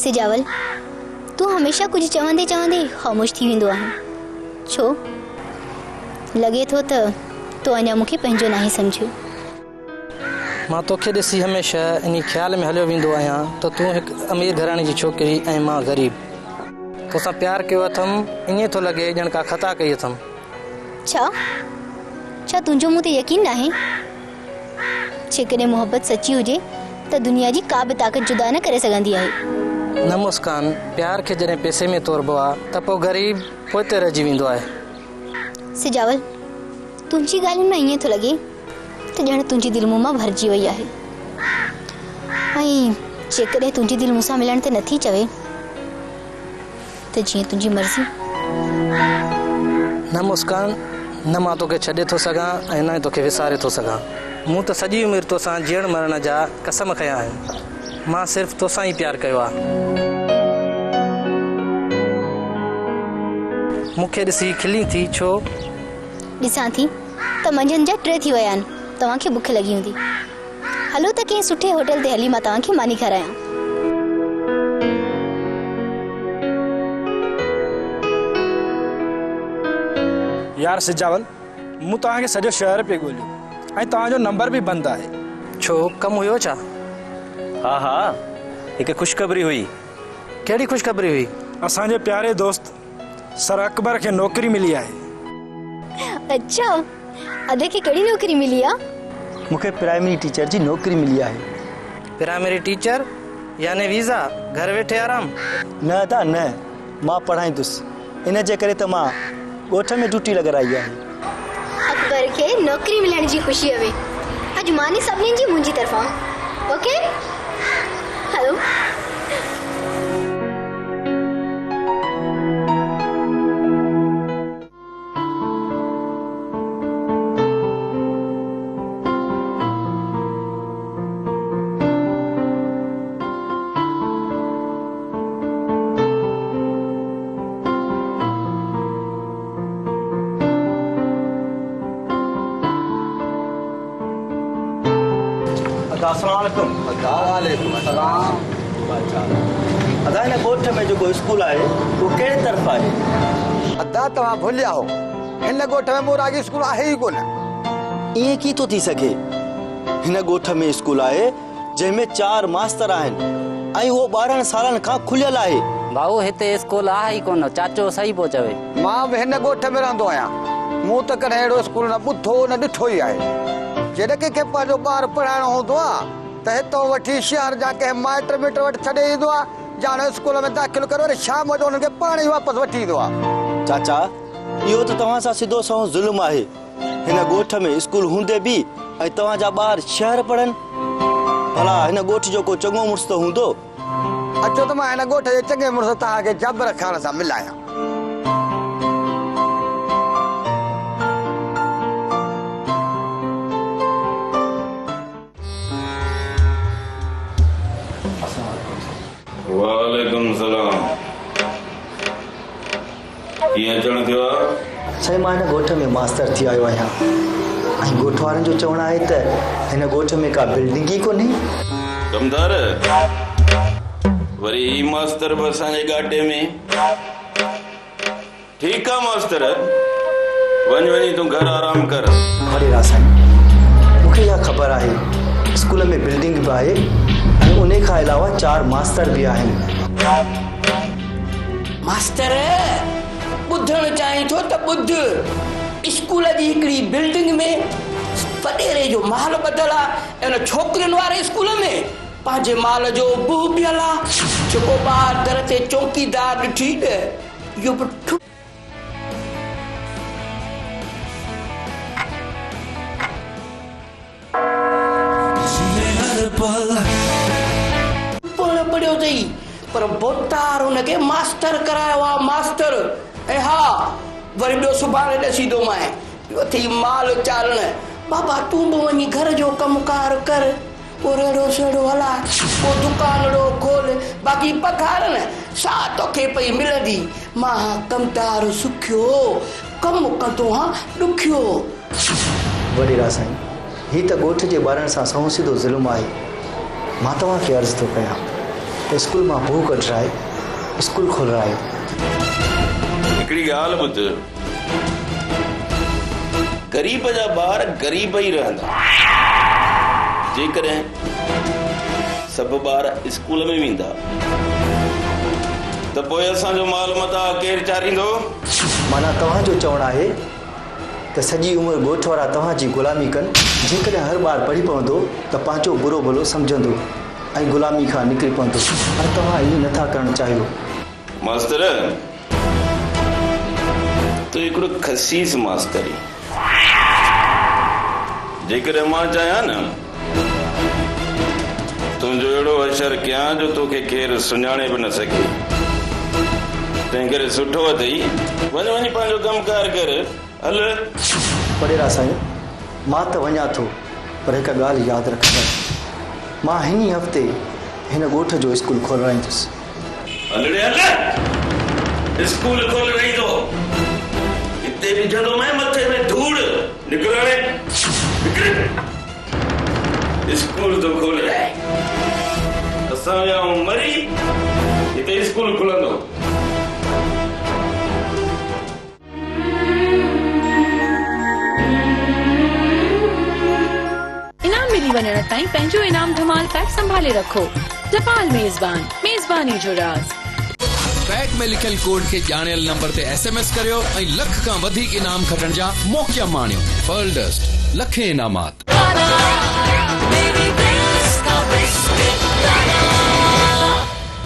سجاول، تون هميشه ڪجهه چوندي چوندي خاموش ٿي ويندو آهين. ڇو؟ لڳي ٿو ته تو اڃا مون کي پنهنجو ناهي سمجهيو. مان توکي ڏسي هميشه انهي خيال ۾ هليو ويندو آهيان ته تون هڪ امير گهراڻي جي ڇوڪري ۽ مان غريب. توسان پيار ڪيو اٿم، ائين ٿو لڳي ڄڻ ڪا خطا ڪئي اٿم. ڇا؟ ڇا تنهنجو مون تي يقين ناهي؟ جيڪڏهن محبت سچي هجي ته دنيا جي ڪا به طاقت جدا نه ڪري سگهندي آهي. نه مسڪان، پيار کي جڏهن پئسي ۾ توربو آ ته پوء غريب پوئتي رهجي ويندو آهي. سجاول، تنهنجي ڳالهين مان ائين ٿو لڳي ته ڄڻ تنهنجي دل مون مان ڀرجي وئي آهي ۽ جيڪڏهن تنهنجي دل مون سان ملڻ تي نٿي چوي ته جيئن تنهنجي مرضي. نه مسڪان، نه مان توکي ڇڏي ٿو سگهان ۽ نه ئي توکي وساري ٿو سگهان. مون ته سڄي عمر توسان جيئڻ مرڻ جا قسم کنيا آهن. مان صرف توسان ئي پيار ڪيو آهي. مون کي ڏسي کلين ٿي ڇو؟ ڏسان ٿي ته منجهند جا ٽي ٿي ويا آهن، توهان کي بک لڳي هوندي. هلو ته ڪنهن سٺي هوٽل تي هلي مان توهان کي ماني کارايان. يار سجاول، مون توهان کي سڄو شهر پئي ڳوليو ۽ توهان جو نمبر به بند آهي. ڇو، ڪم هيو ڇا؟ ها ها، هڪ خوشخبري هئي. ڪهڙي خوشخبري هئي؟ اسان جي پياري دوست سر اڪبر کي نوڪري ملي آهي. اڇا، ادي کي ڪهڙي نوڪري ملي آ؟ مون کي پرائمري ٽيچر جي نوڪري ملي آهي. پرائمري ٽيچر يعني ويزا، گهر ويٺي آرام؟ نه ادا نه، مان پڙهائيندس. ان جي ڪري ته مان ڳوٺ ۾ ڊيوٽي لڳرائي آهي. اڪبر کي نوڪري ملڻ جي خوشيء ۾ اڄ ماني سڀني جي منهنجي طرفان. اوڪي؟ هلو. ادا السلام عليڪم. ادا وعليڪم السلام. ادا هن ڳوٺ ۾ جيڪو اسڪول آهي اهو ڪهڙي طرف آهي؟ ادا توهان ڀليا هو هن ڳوٺ ۾ موراڳي اسڪول آهي ئي ڪونه. ائين ڪيئن ٿو ٿي سگهي؟ هن ڳوٺ ۾ اسڪول آهي جنهن ۾ چار ماستر آهن ۽ اهو 12 سالن کان کليل آهي. ڀائو هتي اسڪول آهي ئي ڪونه، چاچو صحيح پيو چوي. مان به هن ڳوٺ ۾ رهندو آهيان، مون ته ڪڏهن اهڙو اسڪول نه ٻڌو نه ڏٺو ئي آهي. جيڏهن ڪنهن کي پنهنجو ٻار پڙهائڻو هوندو آهي ته هتئون وٺي شهر جا ڪنهن مائٽ مٽ وٽ ڇڏي ايندو آهي يا ان اسڪول ۾ داخل ڪري وري شام جو انهن کي پاڻ ئي واپس وٺي ايندو آهي. چاچا اهو ته توهان سان سڌو سنئون ظلم آهي. هن ڳوٺ ۾ اسڪول هوندي به ۽ توهان جا ٻار شهر پڙهن؟ ڀلا هن ڳوٺ جو ڪو چڱو مڙس ته هوندو؟ اچو ته مان هن ڳوٺ جي چڱي مڙس توهان کي جابر خان سان ملايان. وعليڪم السلام. ڪيئن اچڻ ٿيو آ؟ سائين مان هن ڳوٺ ۾ ماستر ٿي آيو آهيان ۽ ڳوٺ وارن جو چوڻ آهي ته هن ڳوٺ ۾ ڪا بلڊنگ ئي ڪونهي. ڪمدار، وري هي ماستر به اسان جي ڳاٽي ۾. ٺيڪ آ ماستر، وڃ وڃي تون گهر آرام ڪر. وڏيرا سائين، مون کي اها خبر آهي اسڪول ۾ بلڊنگ به آهي ۽ انهي کان علاوه چار ماستر به آهن. ماستر، ٻڌڻ چاهين ٿو ته ٻڌ. اسڪول جي هڪڙي بلڊنگ ۾ وڏيري جو مال ٻڌل آ ۽ ان ڇوڪرين واري اسڪول ۾ پنهنجي مال جو بهه پيل آ. جيڪو ٻاهر در تي چوڪيدار ڏٺي ته اهو به ٺپ. پڻ پڙهيو اٿئي پر ڀوتار هن کي ماستر ڪرايو آ ماستر ۽ ها وري ٻيو سڀاڻي ڏسيندومانء اهو اٿئي مال چارڻ بابا تون به وڃي گهر جو ڪم ڪار ڪر ڪو ريڙهو سيڙهو هلاء ڪو دڪانڙو کول باقي پگهار نه سا توکي پئي ملندي مان هان ڪمدار سکيو ڪم ڪندو هان ڏکيو. وڏيرا سائين، هي ته ڳوٺ جي ٻارن سان سنئون سڌو ظلم آهي. مان توهان کي عرض ٿو ڪيان ته اسڪول مان ڀو ڪڍرائي اسڪول کولرايو. هڪڙي ڳالهه ٻڌ، غريب جا ٻار غريب ئي رهندا. جيڪڏهن سڀ ٻار اسڪول ۾ ويندا ته پوء اسان جو مال متاع ڪير چاريندو؟ معنيٰ توهان جو چوڻ آهي ته سڄي عمر ڳوٺ وارا توهان جي غلامي ڪن، جيڪڏهن هر ٻار پڙهي پوندو ته پنهنجو برو ڀلو سمجهندو ۽ غلامي کان نڪري پوندو، پر توهان ائين نه ٿا ڪرڻ چاهيو. ماستر، تون هڪڙو خسيس ماستر آهين. جيڪڏهن مان چاهيان نه، تنهنجو اهڙو حشر ڪيان جو توکي ڪير سڃاڻي به نه سگهي. تنهنڪري سٺو اٿئي، وڃ وڃي پنهنجو ڪم ڪار ڪر، هل. وڏيرا سائين، مان ته وڃان ٿو، پر هڪ ڳالهه ياد رکجانء، مان هن ئي هفتي هن ڳوٺ جو اسڪول کولرائيندس. هل ڙي هل، اسڪول کولرائيندو، هتي وجهندومانء مٿي ۾ ڌوڙ، نڪر هاڻي، نڪر. اسڪول ٿو کولرائي، اسان ويا آهيون مري، هتي اسڪول کلندو. انعام ملي وڃڻ تائين پنهنجو انعام ڌمال پيڪ سنڀالي رکو. ٽپال ميزبان، ميزباني جو راز. پيڪ ۾ لکيل ڪوڊ کي ڄاڻايل نمبر تي ايس ايم ايس ڪريو ۽ لک کان وڌيڪ انعام کٽڻ جا موقعا ماڻيو. پرل ڊسٽ، لکين انعامات.